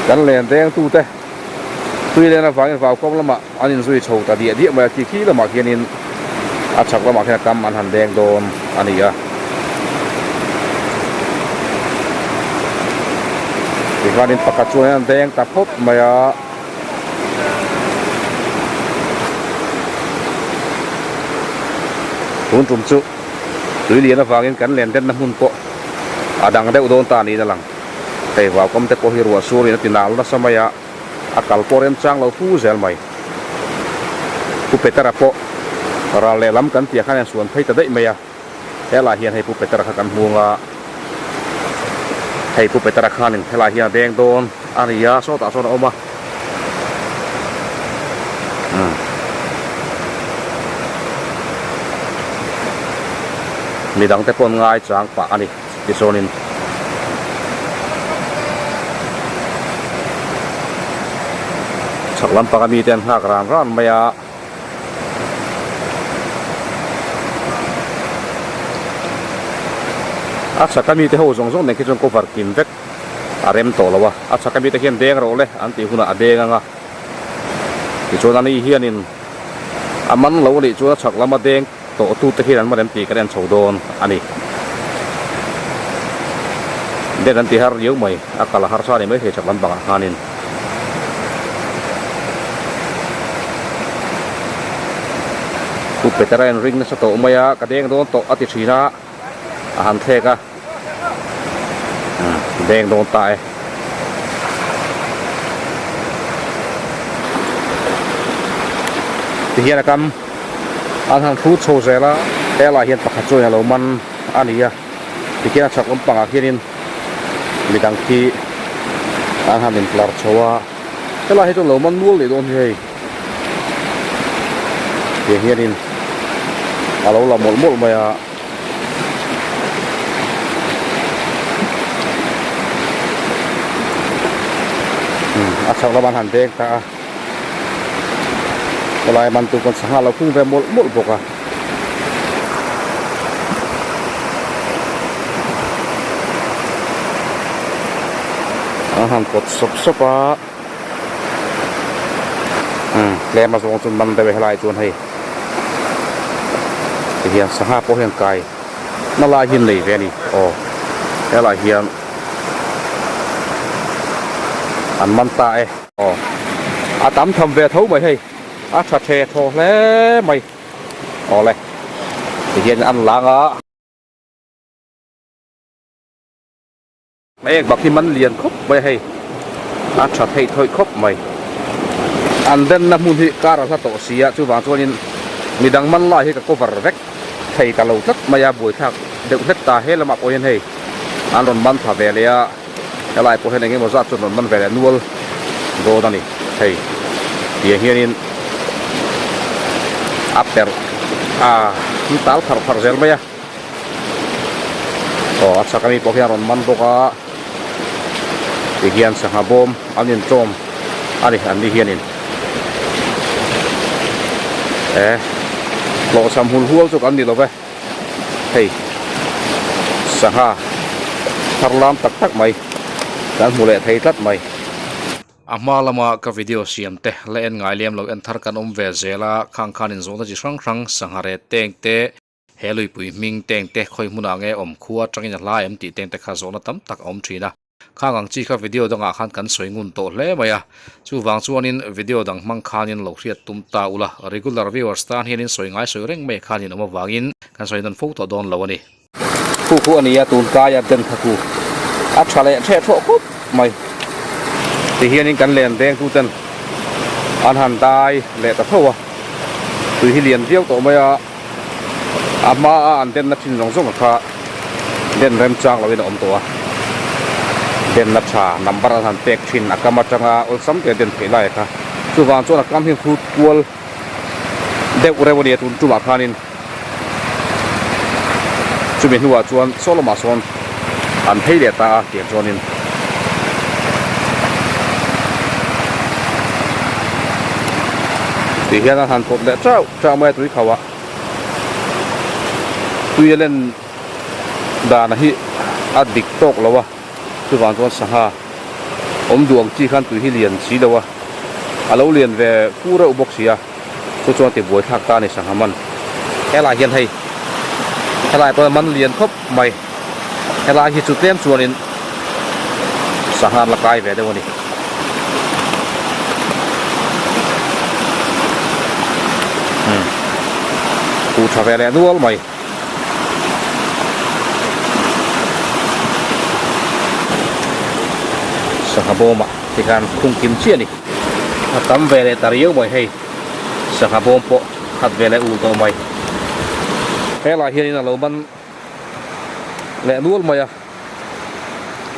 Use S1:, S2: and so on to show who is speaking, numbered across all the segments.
S1: Kan len deng tute tui len avangin vau kawng lamah an inzui chho ta diah diah mai a, khi khi lamah khianin a chhak lamah khian a kam an han deng dawn a ni a. Tikhanin pakhat chuan an deng ta phawt mai a. Tun tum chu tui lian avangin kan len denna hmun pawh a dang deuh dawn ta niin a lang. Hei vaukam te pawh hi ruah surin a ti nal nasa mai a, a kal pawh remchang lo fu zel mai. Pu Petera pawh ral lehlam kan tih ah khan a insuan phei ta daih mai a, helaiah hian hei Pu Petera kha kan hmung a, hei Pu Petera khanin helaiah hian a deng dawn a ni a, sawtah sawn a awm a. Umm. Midang te pawh an ngaichang pah a ni. Tichuanin chhak lampanga mite an nghak ran ran mai a. A chhaka mite ho zawng zawng nen khi chuan cover kim vek a rem tawh lo a. A chhaka mite hian deng rawh le an tih hunah a deng ang a. Tichuan ani hianin a man lo a nih chuan a chhak lama deng tawh tute hian an man em tih kan en chho dawn a ni. Den an ti har riau mai, a kal a harsa a ni maithei chak lampangah khanin. Pu Petera in ring nasa tawh mai a, ka deng dawn tawh a ti thin a, a han thlek a, deng dawn ta e. Tihian a kam. An han hrut chho zel a, helaiah hian pakhat chuan a lo man a ni a, tikhian a chhak lampangah khianin midang khi an han intlar chho a, helai hi chuan lo man nual leh dawn hi hei tiang hianin a lo la mawlh mawlh mai a. A chhak lamah an han deng ta a. Khawlai man tur kan sangha lo khung ve mawlh mawlh bawk a. An han pawt sawp sawp a. Umm tlem a zawng chu man deuh e helai chuan hei tihian sangha pawh hian kai na lai hi an nei ve a ni aw helai hian an man ta e. Aw a tam tham ve tho mai hei a tha the thaw hle mai awle tihian an lang a. Ek bak hi man lian khawp mai a hei a tha theih thawih khawp mai an denna hmun hi kar a hla tawh si a chuvang chuanin midang man lai hi ka cover vek thei ta lo tlat mai a buaithlak deuh hlek ta he lamah pawh hian hei an rawn man tha ve leh a. Helai pawh hian engemaw zat chuan rawn man ve leh nual dawn a ni hei tiang hianin a perh a an tal pharh pharh zel mai a aw a chhak ami pawh hian a rawn man bawk a tihian sangha bawm an intawm a ni an ni hianin e hlawhchham hul hual chu kan ni lo ve. Hei sangha thar lam tak tak mai kan hmu leh thei tlat mai.
S2: A hma lama ka video siam te la en ngai lem lo en thar kan awm ve zel a, khang khan inzawhna chi hrang hrang sangha ret teng te, he luipui hming teng te khawi hmunah nge awm khua atangin a hla em tih teng te kha zawhna tam tak a awm thin a. Khang ang chi kha video dangah khan kan sawi ngun tawh hle mai a, chuvang chuanin video dang hmang khanin lo hriat tum ta ula, regular viewers tan hianin sawi ngai sawi reng mai khanin awm avangin kan sawi nawn fo tawh dawn lo a ni.
S1: Khu khu a nia tun kaia den kha khu a tha leh theh thawh khawp mai ti hianin kan len veng tu ten an han dai leh ta tho a, tui hi lian viau tawh mai a, a hma a an denna thin zawng zawng kha den remchang loin a awm tawh a, denna tha number an han pek thin a kam atanga awlsam te den theih lai kha chuvang chuan a kam hi hrut kual deuh reuh a ni a tun tumah khanin chumi hnuah chuan saw lamah sawn an phei leh ta a tiang chuanin. Ti hian an han pawt leh chauh chauh mai a tui khauh ah tui a len dan hi a dik tawk lo a chuvang chuan sangha. Awm duh ang chi khan tui hi lian si lo a, a lo lian ve fu reuh bawk si a, chu chuan tibuai thlak ta a ni sangha man. Helai hian hei helai pawh man lian khawp mai, helai hi chu tlem chuanin sangha an la kai ve deuh a ni. Umm huh tha ve leh nual mai. Sangha bawmah tikhan khung kim chiah a ni. A tam ve leh ta riau mai hei. Sangha bawm pawh khat ve leh ul tawh mai. Helai hianin a lo man leh nual mai a.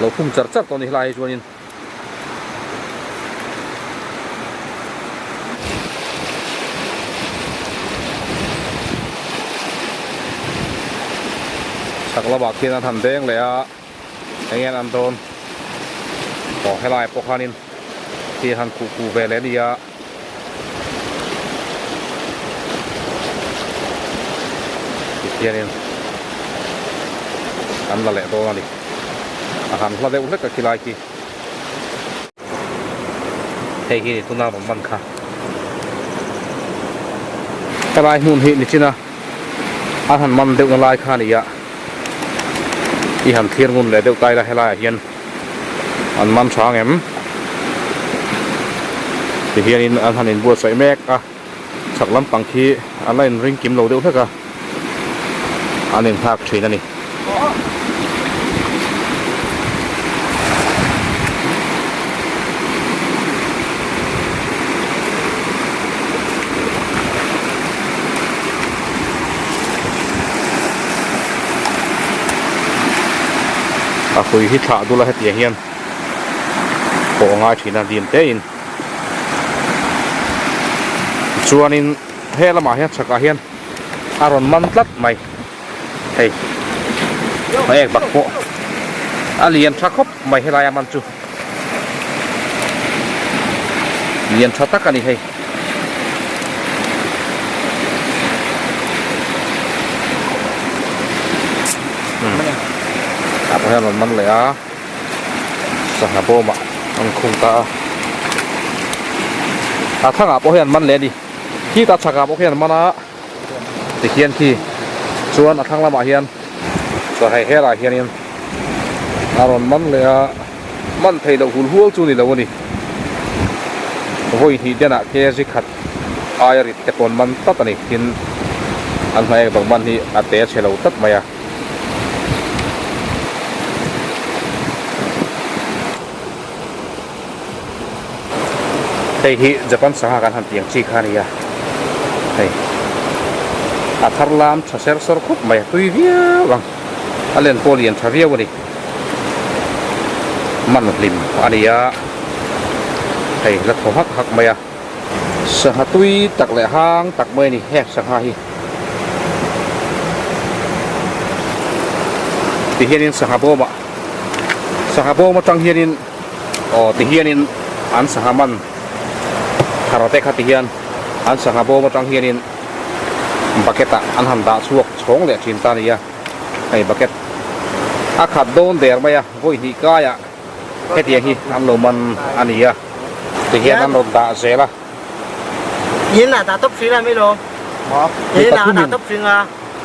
S1: Lo khung char char tawh a ni helai hi chuanin. Chhak lamah khian an han deng leh a, eng nge an dawn aw helai pawh khanin khi han khuh khuh ve leh a ni a. Tikhianin an la leh dawn a ni. A han hla deuh hlek a khilai khi. Hei hi tuna rawn man kha. Helai hmun hi nichina an han man deuhna lai kha a ni a. I han thlir ngun leh deuh ta ila helaiah hian an man tha ang em? Tihianin an han inbuatsaih mek a, chhak lampang khi an la inring kim lo deuh hlek a, an inghak thin a ni. A hrui hi thlah dul a hetiang hian pawh a ngai thin a dim te in chuanin he lamah hian chhakah hian a rawn man tlat mai hei a ek bak pawh a lian tha khawp mai helai a man chu lian tha tak a ni hei. Ah pawh hian rawn man leh a sangha bawmah an khung ta a a thangah pawh hian man leh a ni khitah chhakah pawh khian an man a Tikhian khi chuan a thlang lamah hian chuan hei helaiah hianin a rawn man leh a, man theih loh hul hual chu ni lo a ni. Vawi hnih denah kg khat aia rit te pawh an man tlat a ni. Tin, an hnaih bang man hi a te chhe lo tlat mai a. Hei hi Japan sangha kan han tih ang chi kha a ni a, hei a thar lam tha ser sawr khawp mai a tui viau ang, a len pawh lian tha viau a ni, man hlim a ni a, hei la thaw hak hak mai a, sangha tui tak leh hang tak mai a ni heng sangha hi, tihianin sangha bawmah sangha bawm atang hianin. Aw ti hianin an sangha man thar te kha ti hian an sangha bawm atang hianin bucket ah an han dah chhuak chhawng leh thin ta a ni a, hei bucket a khat dawn der mai a vawi hnih kaiah hetiang hi an lo man a ni a ti hian an rawn dah zel a.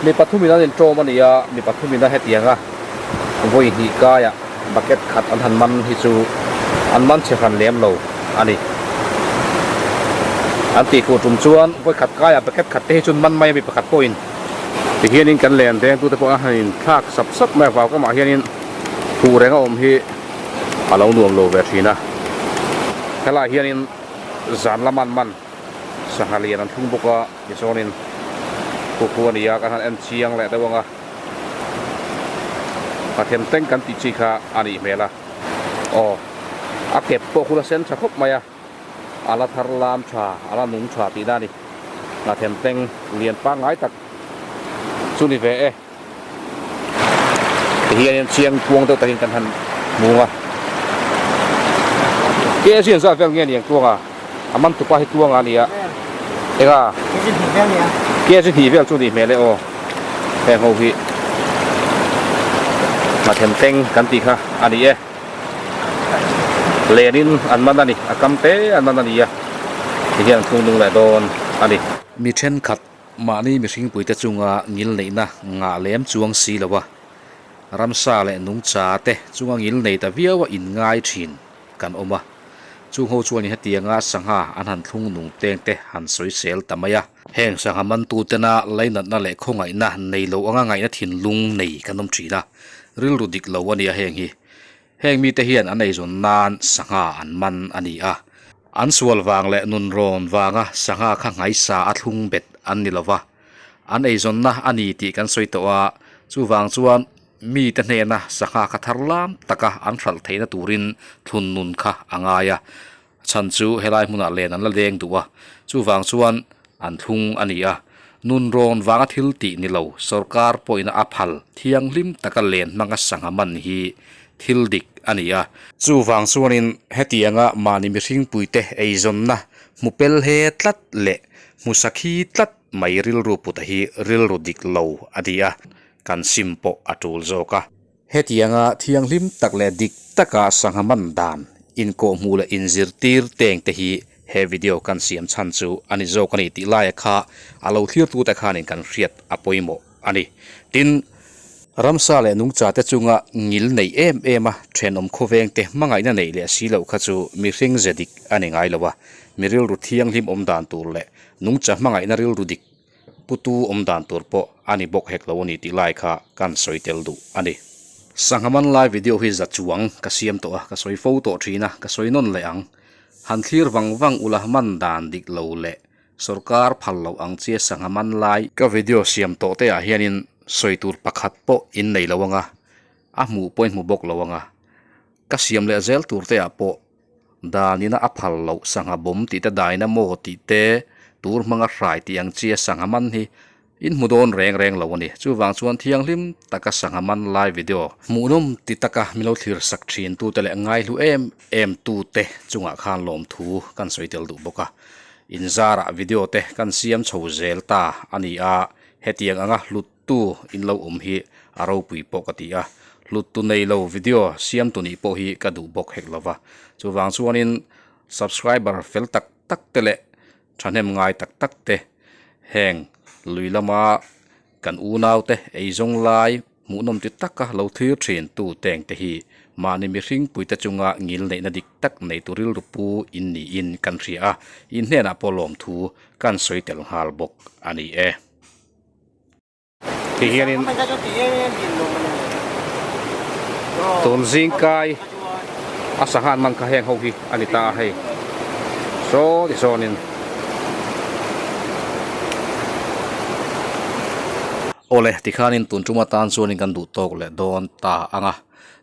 S1: Mi pathumin an inṭawm a ni a, mi pathumin a hetianga vawi hnih kaiah bucket khat an han man hi chu an man chhe hran lem lo a ni. An tihfuh tum chuan vawi khat kaiah bucket khat te hi chu an man mai a mi pakhat pawhin. Tihianin kan len vengtute pawh an han inthlak sap sap mai a, vau kamah hianin huh reng a awm hi a lo nuam lo ve thin a. Helaiah hianin zan lama an man sangha lian an thlung bawk a, tichuanin khu khu a ni a, kan han en chiang leh deuh ang a. Pathian teng kan tih chi kha a nih hmel a, aw a kep pawh khu la sen tha khawp mai a, a la thar lam tha, a la nung tha tihna a ni. Pathian teng lian pangngai tak chu ni ve e. Tihianin chiang kuang deuh takin kan han hmung a, kg an zat vel nge ni ang tuang a, a man tupa hi tuang a nia, enga kg hnih vel chu nih hmel e aw, heng ho hi hnathemteng kan tih kha a ni e. Lenin an man a ni, a kam te an man a ni a, tihian an thlung nung leh dawn a ni.
S2: Mi thenkhat mahni mihringpuite chunga ngil neihna ngah lem chuang si lo a, ramsa leh nungcha te chunga ngil nei ta viau a inngai thin kan awm a. Chung ho chuanin hetianga sangha an han thlung nung teng te han sawisel ta mai a. Heng sangha mantutena lainatna leh khawngaihna nei lo anga ngaihna thinlung nei kan awm thin a, rilru dik lo a nia heng hi. Heng mite hian an eizawn nan sangha an man a ni a. An sual vang leh nunrawn vanga sangha kha nghaisa a thlung bet an ni lo va, an eizawnna a ni tih kan sawi tawh a, chuvang chuan mite hnena sangha kha thar lam taka an hralh theihna turin thlun nun kha a ngai a, chhan chu helai hmunah len an la leng duh a, chuvang chuan an thlung a ni a, nunrawn vanga thil tih ni lo sorkar pawhina a phal thianghlim taka len hmanga sangha man hi thil dik a ni a. Chuvang chuanin hetianga mahni mihringpuite eizawnna hmu pel he tlat leh hmu sakhi tlat mai rilru puta hi rilru dik lo a ni a, kan sim pawh a tul zawk a. Hetianga thianghlim tak leh dik taka sangha man dan inkawhhmuh leh inzirtir teng te hi he video kan siam chhan chu a ni zawk a ni tih laia kha a lo thlirtute khanin kan hriat a pawimawh a ni. Tin, ramsa leh nungcha te chunga ngil neih em em a thenawm khawveng te hmangaihna neih leh si loh kha chu mihring ze dik a ni ngai lo a, mi rilru thianghlim awm dan tur leh nungcha hmangaihna rilru dik Putu awm dan tur pawh a ni bawk hek lo a ni tih lai kha kan sawi tel duh a ni. Sangha man lai video hi za chuang ka siam tawh a, ka sawi fo tawh thin a, ka sawi nawn leh ang. Han thlir vang vang ula man dan dik lo leh sorkar phal loh ang chia sangha man lai ka video siam tawh te ah hianin sawi tur pakhat pawh in nei lo anga, a hmuh pawh in hmu bawk lo anga, ka siam leh zel tur te ah pawh Danina a phal loh sangha bawm tih te dynamo tih te tur hmanga hrai tih ang chi a sangha man hi in hmu dawn reng reng lo a ni. Chuvang chuan thianghlim taka sangha man lai video hmuhnawm ti taka min lo thlir sak thin tute leh ngaihlu em em tute chungah khan lawmthu kan sawi tel duh bawk a. Inzarah video te kan siam chho zel ta a ni a, hetiang anga hlut Tu in lo awm hi a ropui pawh ka ti a, hlut tu nei lo video siam tu nih pawh hi ka duh bawk hek lo va. Chuvang chuanin subscriber fel tak tak te leh thahnem ngai tak tak te heng lui lama kan unau te eizawng lai hmuhnawm ti taka lo thlir thin tu teng te hi mahni mihring puite chunga ngil neihna dik tak nei tu rilru pu in niin kan hria a, in hnenah pawh lawmthu kan sawi tel nghal bawk a ni e.
S1: Ti hianin tun zing kai a sangha an man kha heng ho hi a ni ta a hei saw ti sawnin.
S2: Awle tikhanin tun tum atan chuanin kan duh tawk leh dawn ta ang a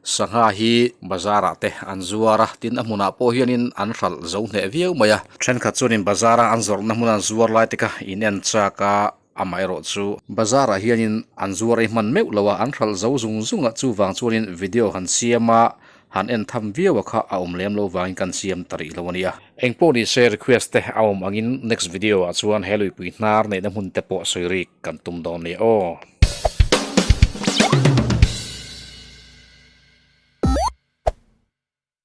S2: sangha hi bazar ah te an zuar a tin a hmunah pawh hianin an hralh zo hneh viau mai a thenkhat chuanin bazar a an zawrhna hmuna an zuar lai te kha in en chak a. Amaherawh chu bazar ah hianin an zuar ei hman meuh lo a, an hralh zo zung zung a, chuvang chuanin video han siam a, han en tham viau a kha a awm lem lo vangin kan siam ta rih lo a nia. Engpawh ni se request te a awm angin next video ah chuan he luipui hnar neihna hmun te pawh sawi rik kan tum dawn nia aw.